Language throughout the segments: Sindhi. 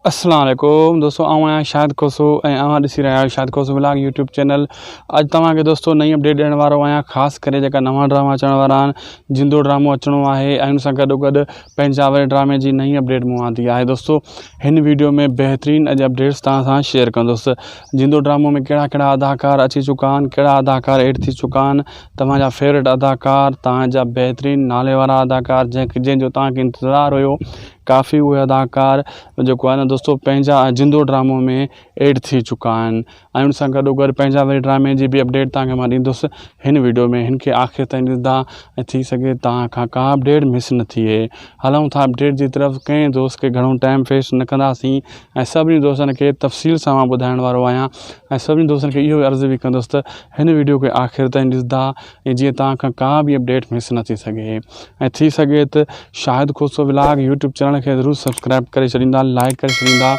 اسلام عليڪم دوستو آئون آهيان شاهد کوسو ۽ اوهان ڏسي رهيا آهيو Shahid Khoso vlog YouTube channel. اڄ توهان کي دوستو نئين اپڊيٽ ڏيڻ وارو آهيان، خاص ڪري جيڪا نوان ڊراما اچڻ وارا آهن، جندو ڊرامو اچڻو آهي ۽ ان سان گڏو گڏ پنهنجا وري ڊرامي جي نئين اپڊيٽ مون آندي آهي. دوستو هن ويڊيو ۾ بهترين اڄ اپڊيٽس توهان سان شيئر ڪندس. جندو ڊرامو ۾ ڪهڙا ڪهڙا اداڪار اچي چڪا آهن، ڪهڙا اداڪار ايڊ ٿي چڪا آهن، توهان جا فيورٽ اداڪار، توهان جا بهترين نالي وارا اداڪار جنهن جو توهان کي انتظار هيو، ڪافي اهي اداڪار جيڪو آهي نه دوستو پنهنجا جندو ڊرامو ۾ ايڊ ٿي چڪا آهن ۽ ان سان گڏو گڏ پنهنجا وري ڊرامي جي به اپڊيٽ توهان کي مان ڏيندس هن ويڊيو ۾ هن کي آخر تائين ڏسندا ۽ ٿي سگهي توهان کان ڪا اپڊيٽ مس نه ٿئي. هلون ٿا اپڊيٽ جي طرف، ڪنهن دوست کي گهڻو ٽائيم ويسٽ نه ڪنداسين ۽ سڀني دوستن کي تفصيل سان مان ٻڌائڻ وارو آهيان ۽ سڀني دوستن کي اهو عرض به ڪندس ته هن ويڊيو کي آخر تائين ڏسندا ۽ جيئن توهان کان ڪا به اپڊيٽ مس نه ٿي سگهي ۽ ٿي سگهي ته Shahid Khoso vlog YouTube channel کي ضرور سبسڪرائب ڪري ڇڏيندا، لائڪ ڪري ڇڏيندا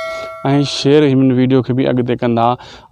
۽ شيئر هن ويڊيو کي به اڳتي ڪندا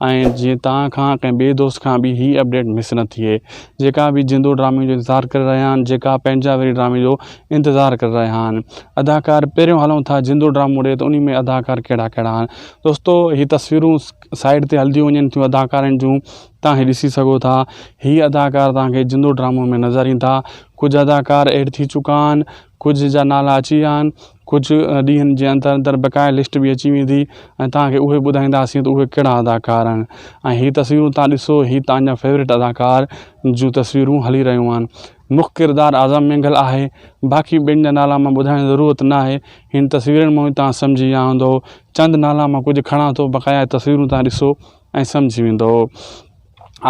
۽ جيئن توهان کان ڪنهن ٻئي دوست کان به هي اپڊيٽ مس نه ٿئي جيڪا به جندو ڊرامي جو انتظار ڪري رهيا آهن، جيڪا پنهنجا وري ڊرامي جو انتظار ڪري رهيا آهن. اداڪار پهريون هلون ٿا جندو ڊرامو ڏي ته انهي ۾ اداڪار ڪهڙا ڪهڙا آهن. دوستو هي تصويرون سائيڊ تي هلديون وڃن ٿيون اداڪارن جون توهان هي ڏسي سگهو ٿا هي اداڪار توهان کي جندو ڊرامو ۾ نظر ايندا. ڪجهه اداڪار ايڊ ٿي چڪا آهن، ڪجهه جا نالا اچي ويا آهن، ڪجهه ڏينهن جي اندر اندر بقايا لسٽ به اچي ويندي ۽ توهان کي اهي ٻڌائينداسين ته اهي ڪهڙا اداڪار آهن ۽ هي تصويرون توهان ڏسو هي توهان جا فيورٽ اداڪار جون تصويرون هلي رهيون آهن. مک ڪردار اعظم مينگل آهي، باقي ٻين جا نالا مان ٻڌائڻ جي ضرورت نه آهي، هن تصويرن مان ئي توهان سمجهي ويا هوندؤ. چند نالا مان ڪجهه کڻان ٿو، بقايا تصويرون توهان ڏسو ۽ سمجهي ويندؤ.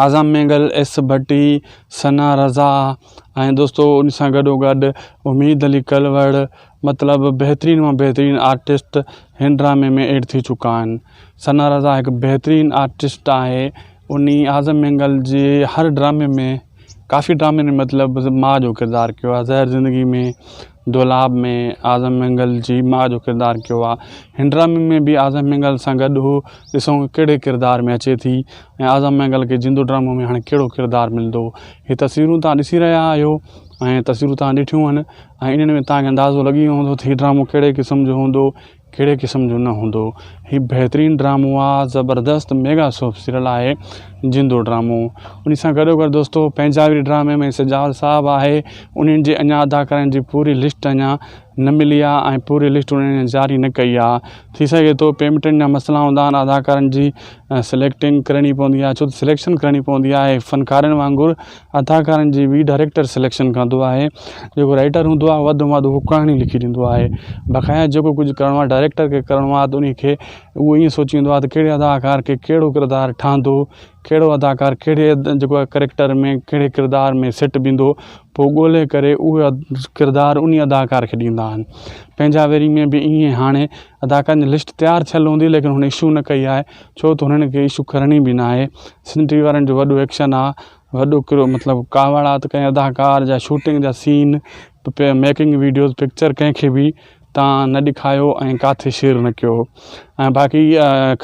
اعظم مينگل، ايس ڀٽي، ثنا رضا ۽ دوستو ان سان گڏو گڏ اميد علي ڪلوڙ مطلب بهترين مان بهترين آرٽسٽ هن ڊرامي ۾ ايڊ ٿي چڪا آهن. ثنا رضا هڪ بهترين آرٽسٽ آهي. انهي اعظم مينگل جي هر ڊرامي ۾ ڪافي ڊرامن ۾ مطلب ماء جو ڪردار ڪيو آهي. زهر زندگي ۾ دولاب ۾ اعظم مينگل جي ماء جو ڪردار ڪيو آهي. هن ڊرامي ۾ به اعظم مينگل سان گڏ هو. ڏسون ڪهڙي ڪردار ۾ اچي ٿي ۽ اعظم مينگل کي جندو ڊرامو ۾ هاڻي ڪهڙو ڪردار ملندو. هي تصويرون توهان ڏسي رهيا آهيو ۽ تصويرون توهان ڏٺيون آهن ۽ انهن ۾ توهان کي اندازو لڳي ويو هوندو ته هي ڊرامو ڪهڙي قسم جو هوندو ڪهڙي قسم جو نه هوندو. هي بهترين ڊرامو آ زبردست ميگا سوپ سيريل آهي جندو ڊرامو. انهي سان گڏو گڏ دوستو پنهنجا ڊرامي ۾ سجاول صاحب آهي انهن جي اڃا اداڪارن جي پوري لسٽ اڃا نه ملي آ ۽ پوري لسٽ انهن جاري نه ڪئي آ. ٿي سگهي ٿو پيمٽن جا مسئلا هوندا آهن اداڪارن جي سليڪٽنگ ڪرڻي پوندي آهي ڇو ته سليڪشن ڪرڻي پوندي آهي فنڪارن وانگر اداڪارن جي به ڊائريڪٽر سليڪشن ڪندو آهي جيڪو رائيٽر هوندو آهي وڌ ۾ وڌ اهو ڪهاڻي لکي ڏيندو آهي بقايا جيڪو ڪجهه ڪرڻو آهي ڊائريڪٽر کي ڪرڻو آهي ته انهي کي اهو ائين سوچيندو آهي ته ڪهڙي اداڪار کي ڪهڙو ڪردار ٺهندو ڪهڙو اداڪار ڪهڙي جيڪو آهي ڪريڪٽر ۾ ڪهڙي ڪردار ۾ سيٽ بيهندو پوء ڳولي ڪري اهو ڪردار انهي اداڪار کي ڏيندا آهن. پنهنجا ويري ۾ به ائين هاڻي اداڪارن جي لسٽ تيار ٿيل هوندي ليڪن هن اشو نه ڪئي آهي ڇو ته هنن کي اشو ڪرڻي به نه آهي. سنڌ ٽي وي وارن جو وڏو ايڪشن آهي وڏو ڪرو مطلب ڪاوڙ آهي ته ڪنهن اداڪار جا شوٽنگ جا سين ميڪنگ ويڊيوز پڪچر ڪنهن کي به تان نه ڏکايو ۽ ڪاٿي شيئر نه ڪيو ۽ باقي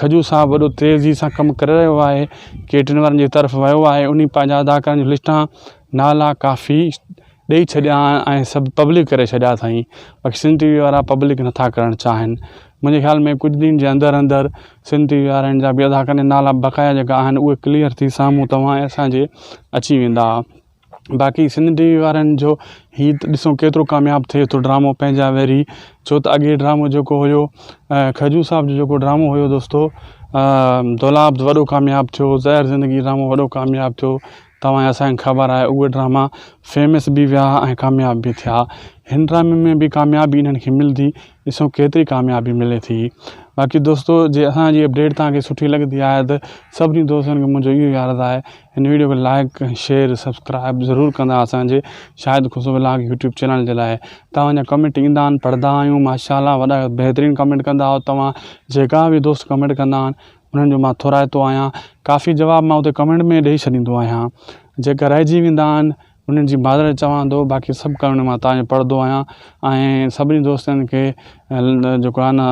کجو صاحب وڏو تيزي سان ڪم ڪري رهيو آهي ڪي ٽن وارن جي طرف ويو آهي انهي پنهنجا اداڪارن جون لسٽان نالا ڪافي ڏئي ڇڏيا آهن ۽ سڀ پبلڪ ڪري ڇڏيا اٿائين باقي سنڌ ٽي وي وارا پبلڪ نٿا ڪرڻ چاهين منهنجي خيال ۾ ڪجهه ڏينهن جي اندر اندر سنڌ ٽي وي وارن جا به اداڪارن جا نالا بقايا جيڪا آهن اهي ڪليئر ٿي سامهون توهان ۽ اسان جي اچي ويندا. باقي سنڌ ٽي وي وارن جو هي ته ڏسو ڪيترو ڪامياب ٿئي ٿو ڊرامو پنهنجا ويري ڇو ته اڳي ڊرامو جيڪو هيو کجو صاحب جو جيڪو ڊرامو هيو دوستو دولاب وڏو ڪامياب ٿيو زهر زندگي ڊرامو وڏو ڪامياب ٿيو توهان اسان کي خبر آهي اهي ڊراما فيمس به ويا ۽ ڪامياب به ٿيا هن ڊرامي ۾ به ڪاميابي انهن کي ملندي ڏسو ڪيتري ڪاميابي ملي ٿي باقي دوستو جي اسان جي اپڊيٽ توهان کي سٺي لڳندي آهي ته سڀني دوستن کي منهنجو اهو ئي عرض آهي هن ويڊيو کي لائڪ شيئر سبسڪرائب ضرور ڪندا اسان جي شاهد خوشبو ولاگ يوٽيوب چينل جي لاء توهان جا ڪمينٽ ايندا آهن پڙهندا آهيون ماشاء الله وڏا بهترين ڪمينٽ ڪندا آهيو توهان جيڪا به دوست ڪمينٽ ڪندا آهن انهن جو مان ٿورائتو آهيان ڪافي جواب مان اتي ڪمينٽ ۾ ڏئي ڇڏيندو آهيان جيڪا رهجي ويندا آهن انهن جي معذرت چوان ٿو باقي سڀ ڪمينٽ مان توهان جو پڙهندو آهيان ۽ سڀني دوستن کي جيڪو آهي نه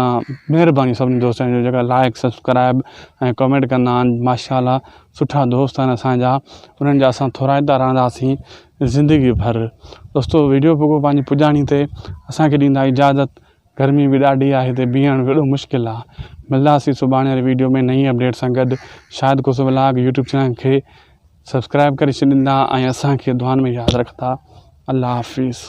مهرباني سڀني دوستن جو جيڪا لائڪ سبسڪرائب ۽ ڪمينٽ ڪندا آهن ماشاء الله سٺا دوست آهن اسان جا انهن جا اسان ٿورائتا رهنداسين زندگي ڀر دوستو ويڊيو پڳو پنهنجي پڄاڻي تي اسان کي ڏيندا اجازت. گرمي به ڏاڍي آهي هتي بيهڻ وڏو مشڪل آهي ملنداسين سڀاڻي واري ويڊيو ۾ نئين اپڊيٽ سان گڏ Shahid Khoso vlog YouTube channel کي سبسڪرائب ڪري ڇڏيندا ۽ اسان کي دعائن ۾ ياد رکندا الله حافظ.